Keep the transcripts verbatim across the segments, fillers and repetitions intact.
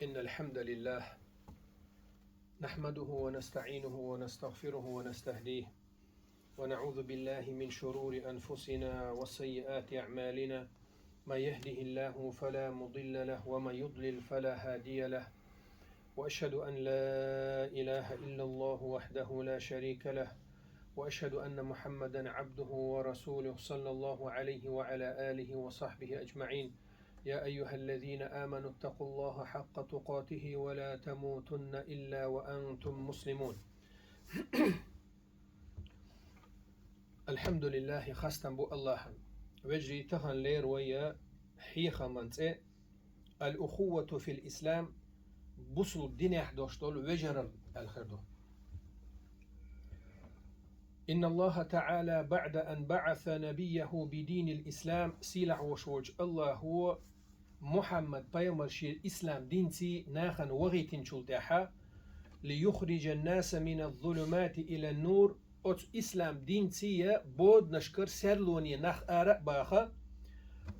إن الحمد لله نحمده ونستعينه ونستغفره ونستهديه، ونعوذ بالله من شرور أنفسنا وسيئات أعمالنا. من يهده الله فلا مضل له، ومن يضلل فلا هادي له. وأشهد أن لا إله إلا الله وحده لا شريك له، وأشهد أن محمدا عبده ورسوله، صلى الله عليه وعلى آله وصحبه أجمعين. يا أيها الذين آمنوا اتقوا الله حق تقاته ولا تموتن إلا وأنتم مسلمون. الحمد لله، хастам бу Аллахӏан. Вежарий, тахан лер вай хьехаман цӏе الأخوة في الإسلام, бусулба динехь долуш долу вежаралла аьлла хир ду. إن الله تعالى بعد أن بعث نبيه بدين الإسلام, сийлахь волуш волчу Аллахо Мухьаммад пайхамар шен ислам динций нахана вахийтинчул тӀаьхьа, ليخرج الناس من الظلمات إلى النور, оцу ислам динций боданашкара серлоне нах ара а баха,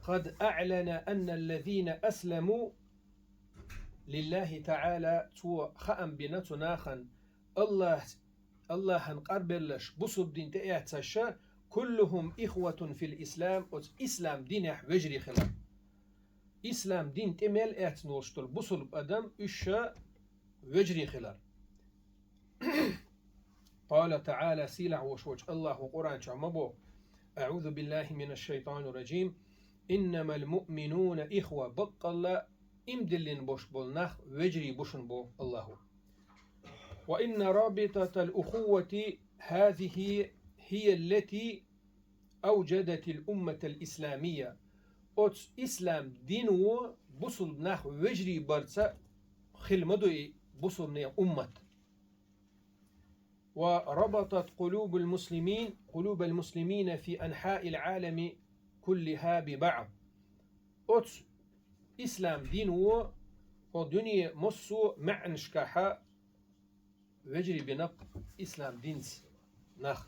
قد أعلن أن الذين أسلموا لله تعالى, цо хаам бина цу нахана, Аллахь, Аллахьан къарбелларш, бусулба дин тӀеэцнарш, كلهم إخوة في الإسلام, оцу ислам динехь вежарий хилар. Ислам дин тӀе мел эцна волуш долу бусулба адам, уьш ша вежарий хилар. قال تعالى, сийлахь волуш волчу Аллахо Къуръан чохь ма боху: أعوذ بالله من الشيطان الرجيم. إنما المؤمنون إخوة, баккъалла иман диллина болуш болу нах вежарий бу шуна боху Аллахо. وإن رابطة الأخوة هذه هي التي أوجدت الأمة الإسلامية. Оцу ислам дино бусулба нах вежарий барца хила ма ду и бусулбанийн уммат. وربطت قلوب المسلمين، قلوب المسلمين في أنحاء العالم كلها ببعض. Оцу ислам дино хӀокху дуьне массо а маьӀнашкахьа вежарий бина ислам динца нах.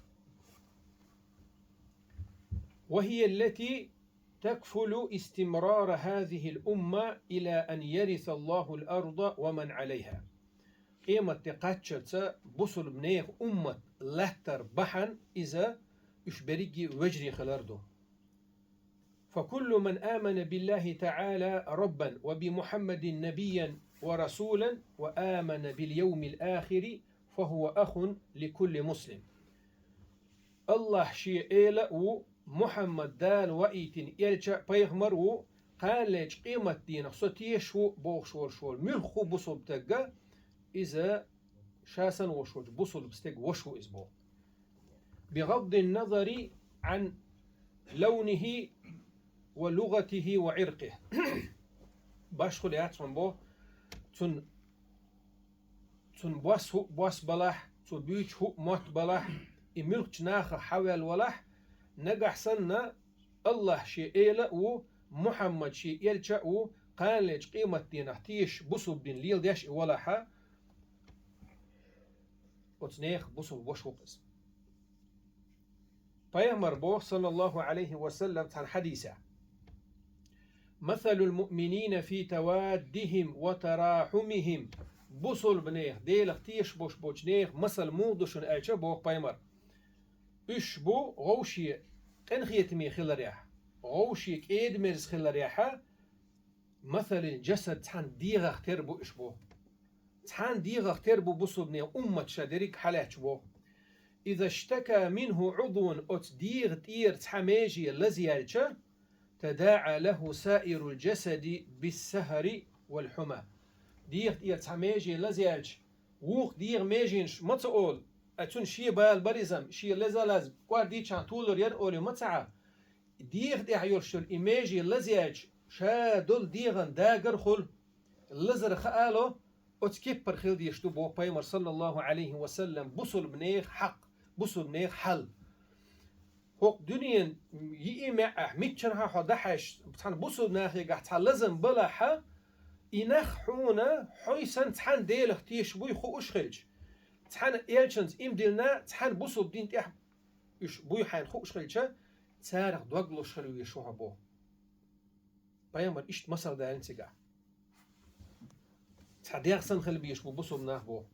وهي التي تكفل استمرار هذه الأمة إلى أن يرث الله الأرض ومن عليها. Къематде кхаччалца бусулба нехан уммат латтар бахьана иза уьш берриге вежарий хилар ду. فكل من آمن بالله تعالى ربا وبمحمد نبيا ورسولا وآمن باليوم الآخر فهو أخ لكل مسلم. Аллахь шен эла а ву, Мухьаммад Дала ваийтина элча а, пайхамар а ву, кханалечу къематдийнах со тешаш ву бохуш волуш волу муьлхха а бусулба стагга, иза ша санна волуш волчу бусулба стеган ваша ву иза боху. بغض النظر عن لونه ولغته وعرقه. Башхула яц хьуна боху, цун, цун бос хӀуъа бос балахь, цо буьйцу хӀуъа мотт балахь, и муьлххачу нахах хьаваьлла валахь, нагахь санна Аллахь шен эла а ву, Мухьаммад шен элча а ву, кханалечу къематдийнах тешаш бусулба дин леладеш и валахьа, оцу нехан бусулба ваша ву иза. Пайхамар боху, саллаллаху Ӏалайхи ва саллам, цхьана хьадисехь: مثل المؤمنين في توادهم وتراحمهم. Бусулба нехан, Делах тешаш болуш болчу нехан масал муха ду шуна аьлча, боху пайхамар, уьш бу гӀовше къинхетаме хиларехь, гӀовше кӀеда-мерза хиларехьа, مثل الجسد, цхьана дегӀах тера бу уьш боху. Цхьана дегӀах тера бу бусулба нехан уммат ша дерриг хьалаьтташ боху. إذا اشتكى منه عضو, оцу дегӀан тӀера цхьа меже лазъяьлча, تداعى له سائر الجسد بالسهر والحمى. ДегӀан тӀера цхьа меже лазъяьлча, вукху дегӀан меженаш ма ца олу, а цунна шен бала бара иза-м, шен лаза-лаза кӀордийчхьана толур яра олий ма ца Ӏа. ДегӀа тӀехь йолуш йолу и меже лазъяьлча, ша долу дегӀан дагар хуьлу, лазар хаало, оцу кеппара хила дезаш ду боху пайхамар, саллаллаху Ӏалайхи ва саллам, бусулба нехан хьакъ, бусулба нехан хьал. ХӀокху дуьненан йиъ а маьӀӀехь, миччанхьа хьо дахьаш, цхьана бусулба нахегахь цхьа лазам балахьа, и нах хьуна, хьо санна цхьана Делах тешаш буй хууш хилча, цхьана элчанца иман диллина, цхьана бусулба дин тӀехь уьш буй хьайна хууш хилча, царах дог луш хила везаш ву хьо боху. Пайхамар иштта масал далийна цигахь. Къа дегӀ санна хила безаш бу бусулба нах боху.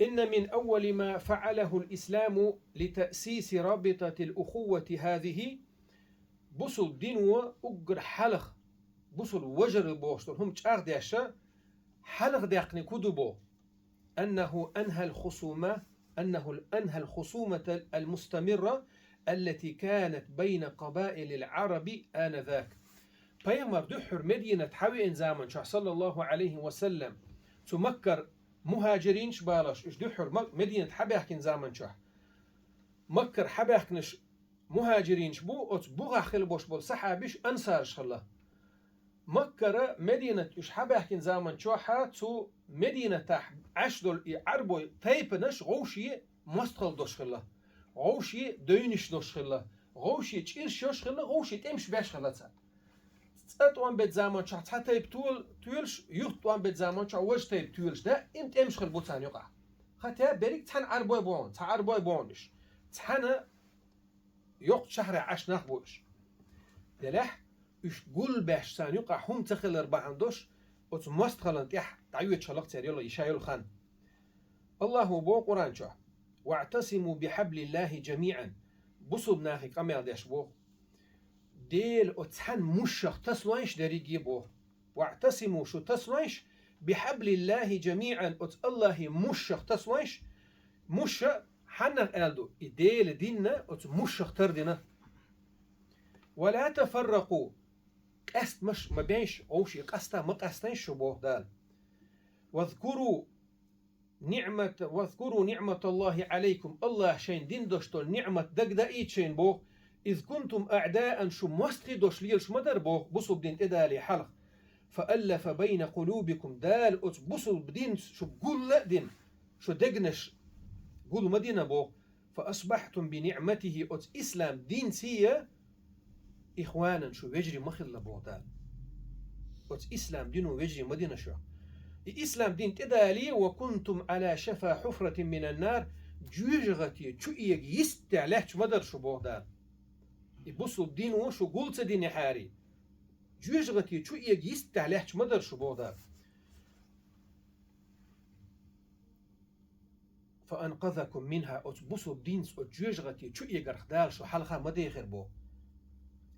إن من أول ما فعله الإسلام لتأسيس رابطة الأخوة هذه, бусулба дино уггар хьалха, бусулба важар бохуш долу хӀума чӀагӀдеш, хьалха даьккхинарг хӀун ду боху. أنه أنهى الخصومة، أنه أنهى الخصومة المستمرة التي كانت بين قبائل العرب آنذاك. Пайхамар дуьххьара Мединат хьавеана заман чохь, саллаллаху Ӏалайхи ва саллам, цу Маккара мухӀажиринаш балош, уьш дуьххьара Ма-, Мединат хьабаьхкина заман чохь, Маккара хьабаьхкинарш мухӀажиринаш бу, оцу бухахь хила болуш болу сахьабаш ансараш хилла. Маккара Мединат уьш хьабаьхкина заман чохь цу Мединатахь Ӏаш долу и Ӏарбой тайпанаш вовшийн мостагӀалла долуш хилла, вовшийн девнаш долуш хилла, вовшийн чӀирш йолуш хилла, вовшийн тӀемаш беш хилла цара. ЦӀа тӀом бечу заман чохь цхьа тайпа тола-, тоьлуш, юха тӀом бечу заман чохь важа тайпа тоьлуш, даим тӀемаш хилла бу царна юкъахь. Хатта берриг цхьана Ӏарбой бохьун, цхьа Ӏарбой бохьун уьш. Цхьана йоккхачу шахьарехь Ӏаш нах бу уьш. Делахь, уьш гулбеш царна юкъахь хӀума ца хилар бахьана долуш, оцу мостагӀаллина тӀехь дӀайоьдуш хилла церан йолу, и ша йолу хан. Аллахьо боху Къуръан чохь: «ВаӀтасиму бихьаблиллахи жамиӀан». Бусулба нахе къамел деш боху. Делан оцу цхьана мушах тасалойша дерриге боху. «ВаӀтасиму», шу тасалойша, «бихьаблиллахи жамиӀан», оцу Аллахьан мушах тасалойша, муша хьаннах аьлла ду, и Делан динна оцу мушах тардина. «Ва ла тафарракъу», къаьстамаш ма бейша, вовшийн къаста ма къастайша шу боху Дала. «Вазкуру ниӀмат-, вазкуру ниӀматаллахи Ӏалайкум», Аллахьа шайна дина долуш долу ниӀмат дагадаийта шайна боху, «из кунтум аӀдаан», шу мостагӀий долуш лелаш ма дара боху, бусулба дин тӀедале хьалха. «Фа аллафа байна къулубикум», Дала оцу бусулба динца шу гул а дина, шу дегнаш гул ма дина боху. «Фа асбахьтум би ниӀматихи», оцу ислам динца ихванан шу вежарий ма хилла боху Дала. Оцу ислам дино вежарий ма дина шу. И ислам дин тӀедале, «ва кунтум Ӏала шафа хьуфратин минан нар», жоьжахате чу эга йистехь лаьтташ ма дара шу боху Дала. И бусулба дино шу гул ца динехьара, жоьжахате чу эга йистехь лаьтташ ма дара шу боху Дала. «Фа анкъазакум минха», оцу бусулба динца оцу жоьжахате чу эгарх Дала шу хьалха ма дехира боху.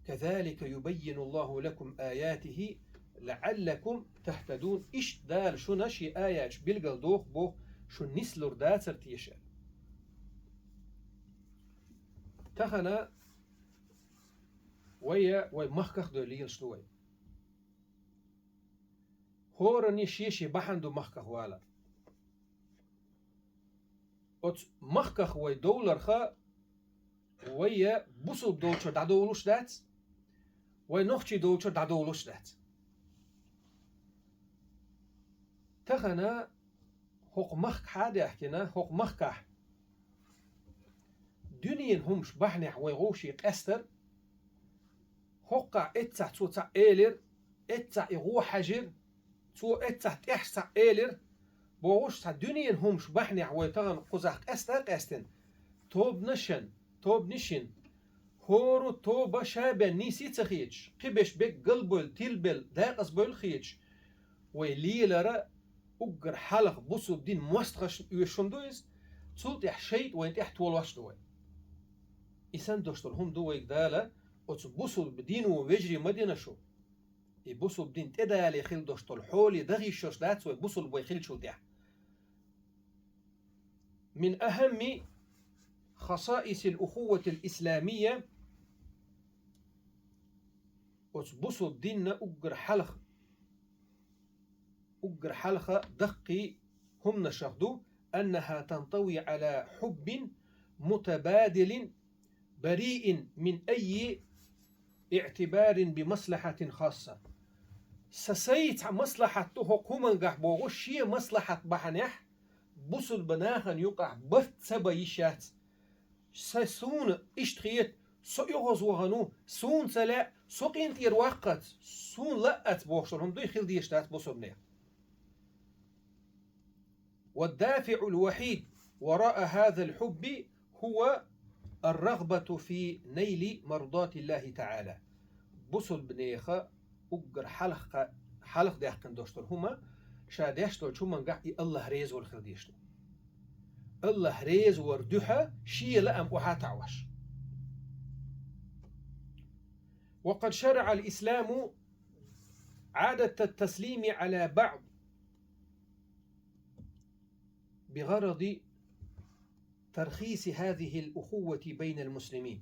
«Казалика юбаййинуллаху лакум аятихи лаӀаллакум тахтадун». Иштта Дала шуна шен аяташ билгал доху боху, шу нислур дацара теша. Тахана вай, вай махках а доьлла лелаш ду вай. ХӀоранна шен-шен бахьана ду махках вала. Оцу махках вай довларха, вай я бусулба долчуьра дӀадовлуш дац, вай нохчий долчуьра дӀадовлуш дац. Тахана хӀокху махкахьа а даьхкина, хӀокху махкахь дуьненан хӀумаш бахьанехь вай вовшийн къаьстар, хӀокхахь эццахь цо цхьаъ элира, эццахь и гӀо хьаьжира, цо эццахь тӀехь цхьаъ элира, бохуш цхьа дуьненан хӀумаш бахьанехь вай тахана кхузахь къаьста а къаьстина, тобанашна, тобанашна, хӀора тоба ша бен нийса а ца хеташ, кхиберш бегга галбевлла, тилбевлла, декъазбевлла а хеташ, вай лелара уггар хьалха бусулба дин мостагӀашна оьшуш хӀума ду иза, цул тӀаьхьа шайтӀа вайна тӀехь толош ду вай. И санна долуш долу хӀума ду вайга Дала, оцу бусулба дино вежарий ма дина шу. И бусулба дин тӀедале хила долуш долу хьоле даха йиш йолуш дац вай бусулба вай хиллачул тӀаьхьа. Мин ахамми хасаисил ухувватил исламия, оцу бусулба динна уггар хьалха, уггар хьалха даккхий хӀуманашах ду, аннаха тантави Ӏала хьуббин мутабадилин бариин мин айи иътибарин би маслахьатин хасса. Сан сай цхьа маслахьат ду хӀокху хӀумангахь боху, шен маслахьат бахьанехь бусулба нахана юкъахь барт ца бан йиш яц. Сан суна иштта хета, со оьгӀазвахана ву, суна ца лаьа, со къинтӀера ваккхац, суна лаац бохуш долу хӀума дуй хила дезаш дац бусулбанех. والدافع الوحيد وراء هذا الحب هو الرغبة في نيل مرضاة الله تعالى. Бусулбанеха уггар хьалха, хьалха даьккхина долуш долу хӀума, ша деш долчу хӀумангахь и АллахӀ резавар хила дезаш ду. АллахӀ резавар дуьхьа шен лаам охьа а таӀош. وقد شرع الإسلام عادة التسليم على بعض بغرض ترخيص هذه الأخوة بين المسلمين.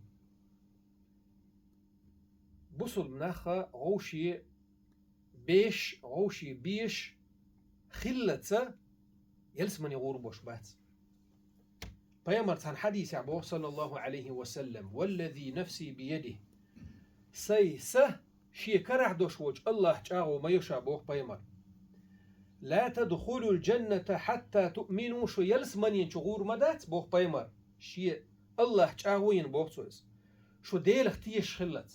Бусулба нах вовшийн беш, вовшийн беш хиллалца ялсамане гӀур болуш бац. Пайхамар цхьана хьадисехь боху, саллаллаху Ӏалайхи ва саллам: «Валлази нафси биядихи». Сайн са шен карахь долуш волчу АллахӀан чӀагӀо ма йо ша, боху пайхамар. «Ла тадхулул джанната хьатта туъмину», шу ялсаманин чу гӀур ма дац, боху пайхамар. Шен АллахӀан чӀагӀо йина боху цо иза. Шу Делах тешаш хиллалц.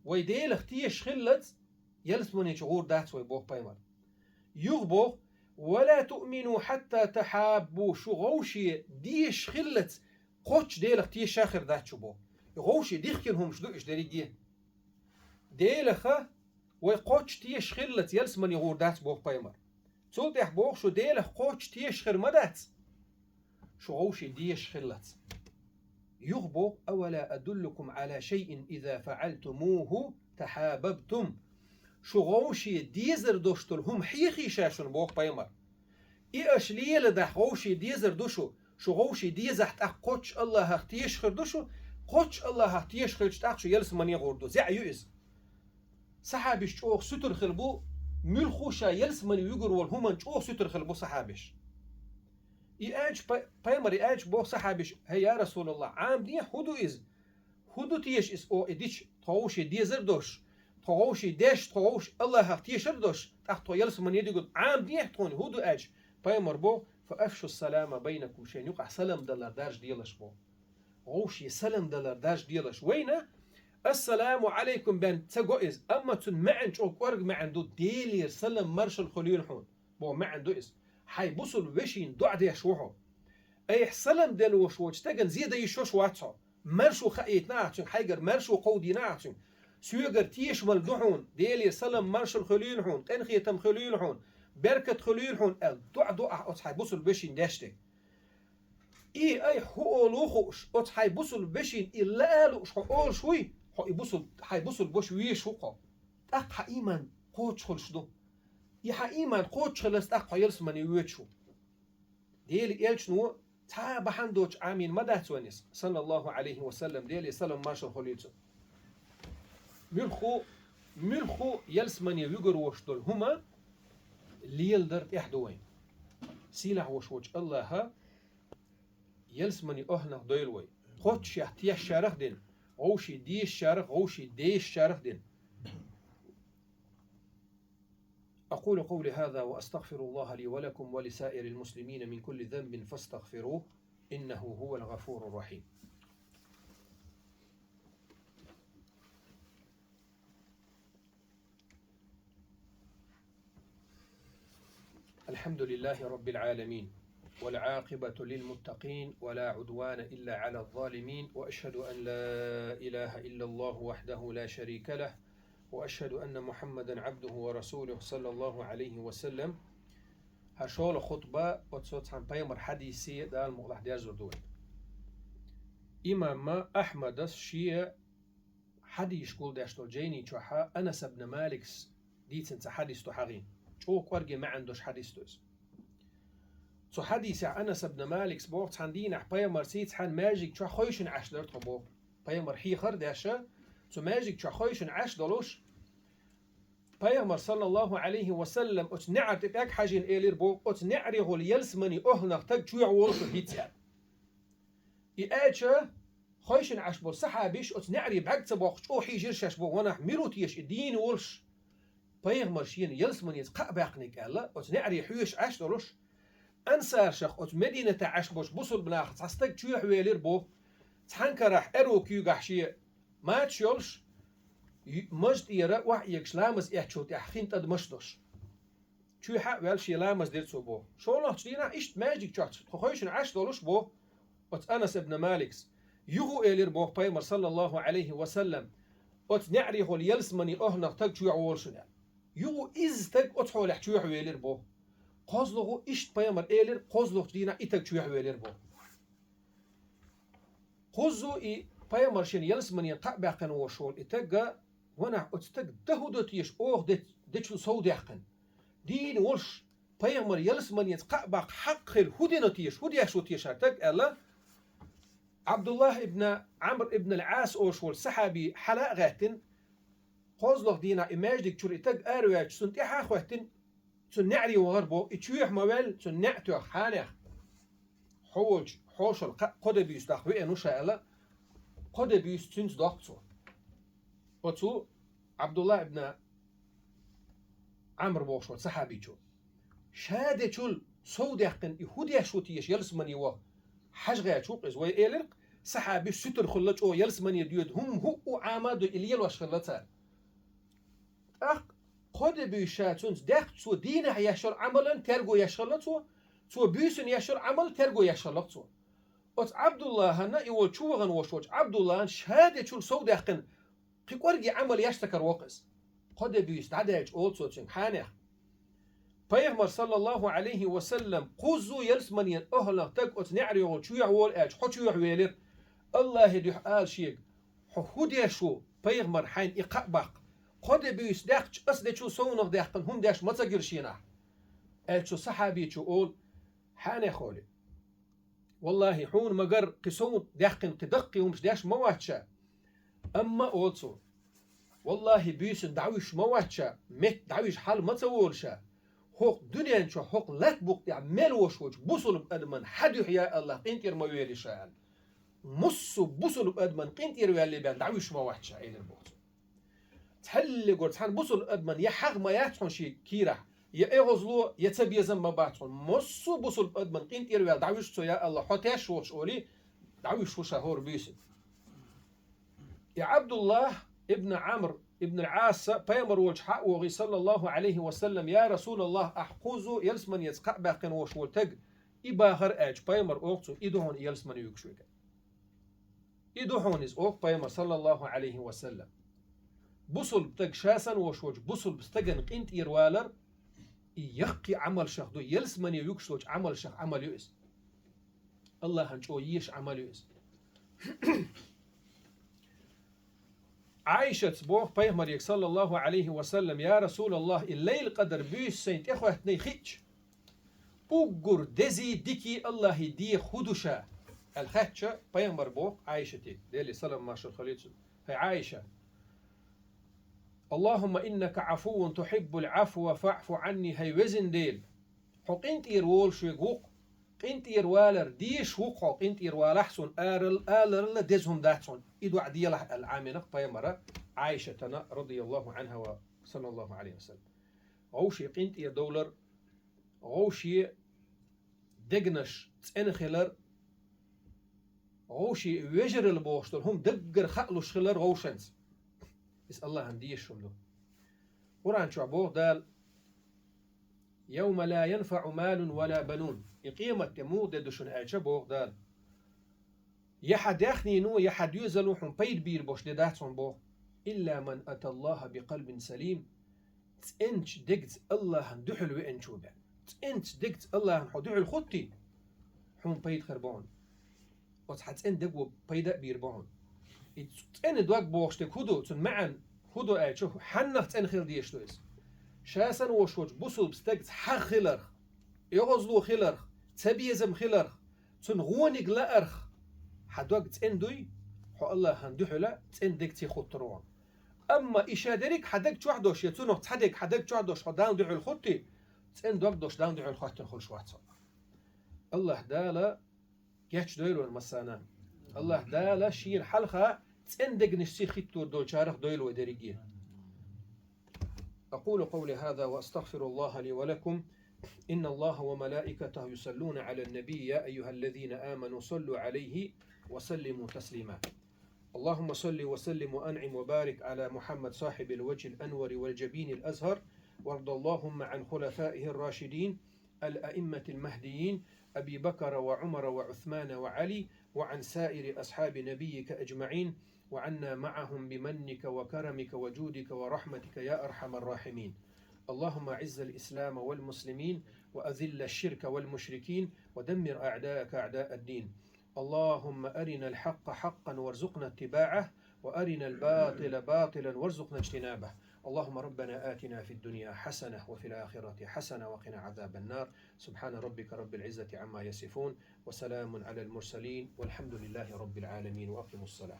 Вай Делах тешаш хиллалц, ялсаманин чу гӀур дац вай, боху пайхамар. Юха боху: «Ва ла туъмину хьатта тахьаббу», шу вовшийн дезаш хиллалц, кхоччуш Делах тешаш хир дац шу, боху. И вовшийн дихкина хӀумаш ду уьш дерриге. Делах вай кхоччуш тешаш хиллалц ялсамане гӀур дац, боху пайхамар. Цул тӀаьхьа боху: шу Делах кхоччуш тешаш хир ма дац, шу вовшийн дезаш хиллалц. Юха боху: «Авала адуллукум Ӏала шайин иза фаӀалтумуху тахьабабтум». Шу вовшийн дезар долуш долу хӀума хьехий ша шуна, боху пайхамар. И аша леладахь вовшийн дезар ду шу, шу вовшийн дезахь тӀаккха кхоччуш АллахӀах тешаш хир ду шу, кхоччуш АллахӀах тешаш хилча тӀаккха шу ялсамане гӀур ду. ЗаьӀ ю иза. Сахьабаш чӀогӀа суьтур хилла бу, муьлхха а ша ялсамане вуьгур волу хӀуманна чӀогӀа суьтур хилла бу сахьабаш. И аьлча пай-, пайхамар и аьлча боху сахьабаш: «ХӀей, я Расулаллах, Ӏамадехьа, хӀун ду иза? ХӀун ду теша иза, о, и дича, тхо вовшийн дезар а долуш, тхо вовшийн деш, тхо вовшийн АллахӀах тешар а долуш, тӀаккха тхо ялсамане дигу, Ӏамадехьа тхуна, хӀун ду?» аьлча, пайхамар боху: «Фа афшу салама байнакум», шайн юкъахь салам далар даржаделаш, боху. Вовшийн салам далар даржаделаш. Вайна «Ассаламу Ӏалайкум» бен ца го иза, амма цуьнан маьӀна чӀогӀа кӀорга маьӀна ду: «Делера салам маршалла хуьлийла хьуна», боху маьӀна ду иза. Хьайн бусулба вешина доӀа деш ву хьо. Айхьа салам делла волуш волчу стагана зе дан йиш йолуш вац хьо. Маршо хаийтина ахьа цуьнга, хьайгара маршо кховдийна ахьа цуьнга. Соьгара тешамалла ду хьуна, Делера салам маршалла хуьлийла хьуна, къинхетам хуьлийла хьуна, беркат хуьлийла хьуна аьлла, доӀа ду ахьа оцу хьайн бусулба вешина деш дерг. И айхьа хӀун олу хууш, оцу хьайн бусулба вешина и лаа лууш хьо олуш вуй, хьо и бусул-, хьайн бусулба ваша везаш ву хьо. ТӀаккха хьан ийман кхочуш хуьлуш ду. И хьан ийман кхочуш хиларца тӀаккха хьо ялсамане воьдуш ву. Делан элчано цхьа а бахьана доцуш Ӏамийна ма дац вайна иза, саллаллаху Ӏалайхи ва саллам, Деле салам маршалла хуьлийла цунна. Муьлхха, муьлхха ялсамане вуьгур волуш долу хӀума леладар тӀехь ду вайн. Сийлахь волуш волчу АллахӀа ялсамане охьанах дойла вай. Кхоччушех тешшарах а дина, вовшийн дезачарах, вовшийн дешачарах а дина. أقول قولي هذا وأستغفر الله لي ولكم ولسائر المسلمين من كل ذنب فاستغفروه إنه هو الغفور الرحيم. الحمد لله رب العالمين، والعاقبة للمتقين، ولا عدوان إلا على الظالمين، وأشهد أن لا إله إلا الله وحده لا شريك له، وأشهد أن محمدا عبده ورسوله، صلى الله عليه وسلم. ХӀара шолгӀа хутба оцу цхьана пайхамар хьадисе Дала мукъалахь дерзор ду вай. Имам Ахьмадас шен хьадисаш гулдеш долу жайни чохьа Анас ибн Маликс дийцина цхьа хьадис ду хьагӀийна. ЧӀогӀа кӀорге маьӀна долуш хьадис ду иза. Цу хьадисехь Анас ибн Маликс боху, цхьана дийнахь пайхамарций цхьана маьждиг чохь хойшина Ӏаш дара тхо боху. Пайхамар хьехар а деш, цу маьждиг чохь хойшина Ӏаш долуш, пайхамар, саллаллаху Ӏалайхи ва саллам, оцу неӀар тӀе пӀелг хьажийна элира боху, оцу неӀарехула ялсамане охьанах таг чоьхьа волуш ву хӀинца аьлла. И аьлча, хойшина Ӏаш болу сахьабаш оцу неӀаре бӀаьрг ца боккхуш чӀогӀа хьийжира шаьш боху, ванахь мила ву теша и дийна волуш, пайхамар шена ялсаманеца кхаъ баьккхинарг аьлла, оцу неӀаре хьоьжуш Ӏаш долуш, ансаршах оцу Мединатехь Ӏаш болчу бусулба нахах цхьа стаг чоьхьа велира боху, цхьана карахь аьрру куьйгахь шен мачаш йолуш, ю-, маж тӀера охьаэгаш ламаз эцначул тӀаьхьа хин тӀадамаш а долуш. Чоьхьа а ваьлла шен ламаз дира цо боху. ШолгӀачу дийнахь иштта маьждиг чохь тхо хойшина Ӏаш долуш боху оцу Анас ибн Маликс. Юха а элира боху пайхамар, саллаллаху Ӏалайхи ва саллам, оцу неӀарехула ялсамане охьанах таг чоьхьа волуш ву аьлла. Юха а изза стаг оцу хьолехь чоьхьа велира боху. КхозлагӀа иштта пайхамар элира, кхозлагӀчу дийнахь и таг чу яхьа велира боху. Кхуззу и пайхамар шен ялсамане кхаъ баьккхина волуш волу и таг, ванахь оцу стага дан хӀун до теша, оха де-, дечул сов даьккхина. Дийна волуш пайхамар ялсаманеца кхаъ баккха хьакъ хилла хӀун дина теша, хӀун деш ву теша хӀара стаг аьлла, Ӏабдуллахь ибн Ӏамр ибн ал-Ӏас олуш волу сахьаби хьала а гӀаьттина, кхозлагӀа дийнахь и маьждиг чуьра и таг араваьлча, цунна тӀаьхьа а хӀоьттина, цунна неӀаре вахара боху, и чоьхьа ма ваьлла, цунна неӀ тоьхна хьанех. Хьо волчу хьошалла кхо де буьйса даккха веана ву ша аьлла, кхо де буьйса цуьнца доккху цо. Оцу Ӏабдулла ибн Ӏамр бохуш волу сахьабичо. Ша дечул сов даьккхина и хӀун деш ву теша ялсамане ваха? Хьажа гӀерташ ву-кх иза. Вай элира-кх, сахьабиш сутара хуьлла чӀогӀа ялсамане доьду, хӀума хӀуъу Ӏама а ду, и лелош хилла цара. ТӀаккха кхо де буьйса ша цуьнца даьккхича, цо дийнахь еш йолу Ӏамалан терго еш хилла цо, цо буьйсанна еш йолу Ӏамал терго еш хилла-кх цо. Оцу Ӏабдуллахьана, и волчу чу вахана волуш волчу Ӏабдуллахьана ша дечул сов даьккхина, кхин кӀорге Ӏамал еш ца караво-кх иза. Кхо де буьйса дӀадаьлча олу цо цуьнга хьанех. Пайхамар, саллаллаху Ӏалайхи ва саллам, кхуззу ялсаманен охӀланах стаг оцу неӀарехула чоьхьа волу аьлча, хьо чоьхьа велира. Аллахье дуьхьа ала шега, хьо хӀун деш ву, пайхамар, хьайна и кхаъ баккха? Кхо де буьйса даьккхича, ас дечул совнах даьккхина хӀума деш ма ца гира шена ахь? Аьлча, цу сахьабичо олу: «Хьанехула, валлахьи, хьуна ма-гарра кхин сов даьккхина кхин даккхий хӀумаш деш ма вац ша». Амма олу цо: «Валлахьи, буьйсанна дӀавуьсуш ма вац ша, метта дӀавижа хьал ма ца волу ша. ХӀокху дуьнен чохь, хӀокху лаьтта букъа тӀехь мел волуш волчу бусулба адаман хьан дуьхьа, я Аллахь, къинтӀера ма вели ша», — аьлла. «Массо а бусулба адаман къинтӀера ваьллий бен дӀавуьсуш ма вац ша», — элира боху цо. Цхьаллигора цхьана бусулба адаман я хьагӀ ма яц хьуна шен кийрахь, я эгӀазло, я цабезам ма бац хьуна. Массо а бусулба адаман къинтӀера ваьлла дӀавуьсуш цо, я Аллахь, хьо теш волуш олий, дӀавуьсуш ву ша хӀора буьйсанна. И Ӏабдуллахь ибн Ӏамр ибн ал-Ӏаса пайхамар волчу хьа а вогӀий, саллаллаху Ӏалайхи ва саллам: «Я Расулаллахь, ахь кхуззу ялсаманеца кхаъ баьккхина волуш волу таг, и бахара», — аьлча, пайхамар олу цунна: «И ду хьуна ялсамане вуьгуш верг». И ду хьуна иза, олу пайхамар, саллаллаху Ӏалайхи ва саллам. Бусулба стаг, ша санна волуш волчу бусулба стагана къинтӀера валар, и яккхий Ӏамалшах ду, ялсамане вуьгуш волчу Ӏамалшах Ӏамал ю иза. Аллахьан чӀогӀа езаш Ӏамал ю иза. Ӏайшаца боху пайхамаре, саллаллаху Ӏалайхи ва саллам: «Я Расулаллахь, и Лайлатул-Къадр буьйса сайна тӀехӀоьттинай хиъча, уггар дезий, дикий Аллахье деха хӀун ду ша?» — аьлла хаьттича, пайхамар боху Ӏайшате, Деле салам-маршалла хуьлийла цунна: «ХӀай Ӏайша, Аллахумма иннака Ӏафуввун тухьиббул Ӏафва фаӀфу Ӏанни, хӀай везан Дела, хьо къинтӀера волуш верг ву-кх, къинтӀера валар дезаш ву-кх хьо, къинтӀера валахь суна, арал-, аларал а деза хӀума дац хьуна, и доӀа делахь», — аьлла Ӏамийна-кх пайхамара Ӏайшатана, радияллаху Ӏанха ва саллаллаху Ӏалайхи ва саллам. Вовшийн къинтӀера довлар, вовшийн дегнаш цӀена хилар, вовшийн вежаралла бохуш долу хӀума даггара хаалуш хилар вовшанца. Иза Аллахьан дезаш хӀума ду. Къуръан чохь боху Дала: «Явма ла янфаӀу малун ва ла банун». И къематде муха де ду шуна аьлча, боху Дала: «Я хьан даьхнино, я хьан доьзало хьуна пайда бийр болуш де дац хьуна», — боху. «Илла ман аталлаха бикъалбин салим». ЦӀеначу дегца Аллахьан дуьхьал веанчо бен. ЦӀеначу дегца Аллахьан хьо дуьхьал хӀуттий, хьуна пайда хир бу хьуна. Оцу хьан цӀена дего пайда а бийр бу хьуна. И цӀена дог бохуш дерг хӀун ду, цуьнан маьӀна хӀун ду аьлча, хьаннах цӀена хила дезаш ду иза? Ша санна волуш волчу бусулба стегца хьагӀ хиларх, эгӀазло хиларх, цабезам хиларх, цуьнан гӀониг лаарх, хьан дог цӀена дуй, хьо Аллахьан дуьхьала цӀена дегций хӀуттур ву хьуна. Амма и ша дерриг хьан даг чохь долуш, я цунах цхьа дерг хьан даг чохь долуш хьо Далла дуьхьал хӀуттий, цӀена дог долуш Далла дуьхьал хӀоьттина хуьлуш вац хьо. Аллахь Дала гечдойла вайн массарна. Аллахь Дала шена хьалха цӀена дегнаш сиха хӀиттор долчарах дойла вай дерриге. أقول قولي هذا وأستغفر الله لي ولكم. إن الله وملائكته يصلون على النبي، يا أيها الذين آمنوا صلوا عليه وسلموا تسليما. اللهم صل وسلم وأنعم وبارك على محمد صاحب الوجه الأنور والجبين الأزهر، وارض اللهم عن خلفائه الراشدين الأئمة المهديين أبي بكر وعمر وعثمان وعلي، وعن سائر أصحاب نبيك أجمعين، وعنا معهم بمنك وكرمك وجودك ورحمتك يا أرحم الراحمين. اللهم أعز الإسلام والمسلمين، وأذل الشرك والمشركين، ودمر أعداءك أعداء الدين. اللهم أرنا الحق حقا وارزقنا اتباعه، وأرنا الباطل باطلا وارزقنا اجتنابه. اللهم ربنا آتنا في الدنيا حسنة وفي الآخرة حسنة وقنا عذاب النار. سبحان ربك رب العزة عما يصفون، وسلام على المرسلين، والحمد لله رب العالمين، وأقيموا الصلاة.